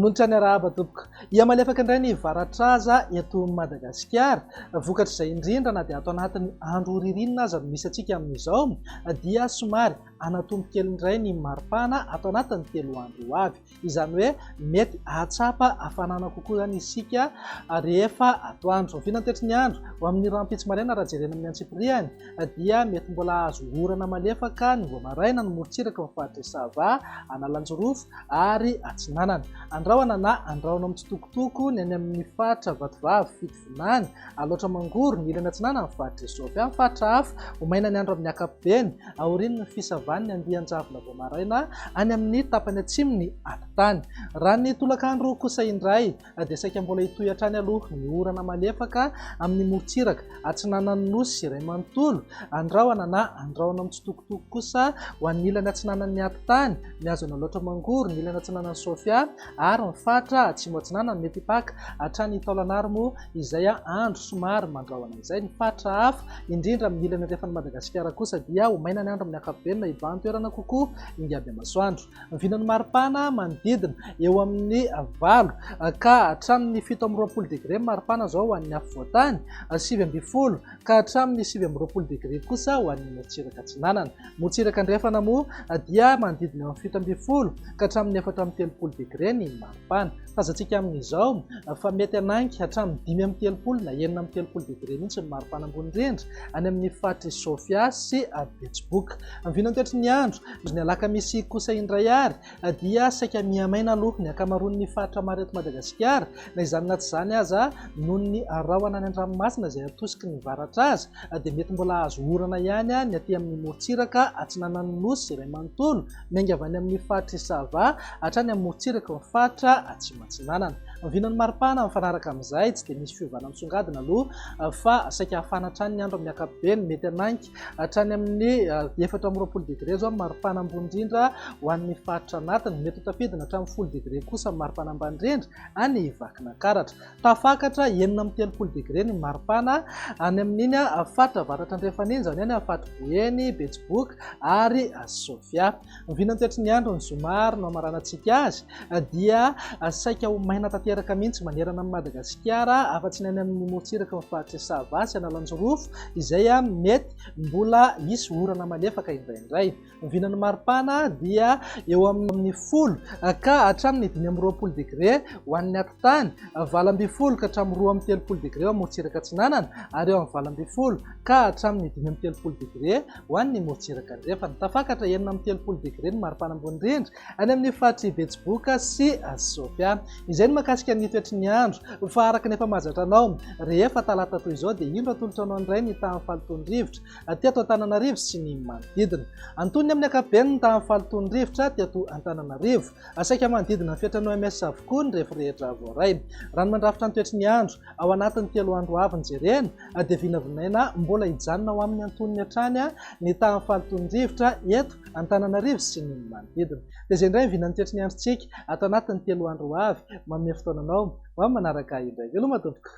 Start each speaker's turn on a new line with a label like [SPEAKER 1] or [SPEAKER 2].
[SPEAKER 1] Manolotra ny arahaba tompoko. Hihamalefaka indray ny varatraza eto Madagasikara. Vokatr'izay indrindra na dia ato anatin'ny andro ririnina aza no misy antsika amin'izao dia somary hanatombo kely indray ny maripana ato anatin'ny 3 andro ho avy. Izany hoe mety hahatsapa hafanana kokoa izany isika rehefa atoandro. Oviana ny toetry ny andro? Ho amin'ny rahampitso maraina raha jerena amin'ny antsipiriany dia mety mbola hahazo orana malefaka ny vao maraina ny morontsiraka ny faritr'i Sava, Analanjirofo ary Atsinanana. Andrahona na andrahona mitsitokotoko ny any amin'ny faritra Vatovavy, Fitovinany, Alaotra Mangoro, ny ilany atsinanana ny faritr'i Sofia. Ny faritra hafa, ho maina ny andro amin'ny ankapobeny, aorian'ny fisavan'ny andian-javona vao maraina any amin'ny tapany atsimon'ny atitany. Raha ny tolakandro kosa indray dia saika mbola hitohy hatrany aloha ny orana malefaka amin'ny morontsiraka atsinanan'ny Nosy iray manontolo. Andrahona na andrahona mitsitokotoko kosa ho an'ny ilany atsinanan'ny atitany, mihazo an'Alaotra Mangoro, ny ilany atsinanan'i Sofia ary ny faritra atsimo atsinanana mety hipaka hatrany Taolagnaro moa izay andro somary mandrahona izay. Ny faritra hafa, indrindra amin'ny ilany andrefan'i Madagasikara kosa dia ho maina ny andro amin'ny ankapobeny na hibahan-toerana kokoa ingaby masoandro. Ny vinan'ny maripana manodidina eo amin'ny 8 ka hatramin'ny 27 degre ny maripana izao ho an'ny afovoan-tany, 19 ka hatramin'ny 29 degre kosa ho an'ny morontsiraka atsinanana. Morontsiraka andrefana moa dia manodidina eo amin'ny 17 ka hatramin'ny 34 degre ny maripana. Tazantsika amin'izao fa mety hanainga hatramin'ny 35 na 36 degre mihitsy ny maripana ambony indrindra any amin'ny faritr'i Sofia sy Betsiboka. Ny vinantoetry ny andro, ny alakamisy kosa indray ary dia saika mihamaina aloha ny ankamaroan'ny faritra maro eto Madagasikara. Na izany na tsy izany aza, noho ny rahona any an-dranomasina izay atosiky ny varatra azy dia mety mbola hahazo orana ihany ny aty amin'ny morontsiraka atsinanan'ny Nosy iray manontolo, miainga avy any amin'ny faritr'i Sava hatrany amin'ny morontsiraky ny faritra Atsimo Atsinanana. Ny vinan'ny maripana mifanaraka amin'izay, tsy dia misy fiovana misongadina aloha fa saika hafana hatrany ny andro amin'ny ankapobeny, mety hanainga hatrany amin'ny 24 degre izao ny maripana ambony indrindra ho an'ny faritra anatiny, mety ho tafidina hatramin'ny 10 degre kosa ny maripana ambany indrindra any Vakinankaratra. Tafakatra 36 degre ny maripana any amin'iny faritra avaratra andrefana iny, izany hoe any amin'ny faritra Boeny, Betsiboka ary Sofia. Ny vinantoetry ny andro ny zoma ary no hamaranantsika azy dia saika ho maina tanteraka mihitsy manerana an'i Madagasikara afa-tsy ny any amin'ny morontsiraky ny faritr'i Sava sy Analanjirofo izay mety mbola hisy orana malefaka indraindray. Ny vinan'ny maripana dia eo amin'ny 10 ka hatramin'ny 25 degre ho an'ny atitany, 18 ka hatramin'ny 32 degre eo amin'ny morontsiraka atsinanana ary eo amin'ny 18 ka hatramin'ny 35 degre ho an'ny morontsiraka andrefana. Tafakatra 36 degre ny maripana ambony indrindra any amin'ny faritr'i Betsiboka sy Sofia. Izay ny mahakasika ny toetry ny andro fa araka ny efa mahazatra anao rehefa talata toy izao dia indro atolotra anao indray ny tahan'ny fahalotoan'ny rivotra teto Antananarivo sy ny manodidina. Antonony amin'ny ankapobeny ny tahan'ny fahalotoan'ny rivotra teto Antananarivo. Saika manodidina ny fetran'ny OMS avokoa ny refy rehetra voaray. Raha ny mandrafitra ny toetry ny andro ao anatin'ny 3 andro avy ny jerena dia vinavinaina mbola hijanona ho amin'ny antonony hatrany ny tahan'ny fahalotoan'ny rivotra eto Antananarivo sy ny manodidina. Dia izay indray ny vinan'ny toetry ny androntsika ato anatin'ny 3 andro ho avy. Manome fotoana anao ho amin'ny manaraka indray. Veloma tompoko.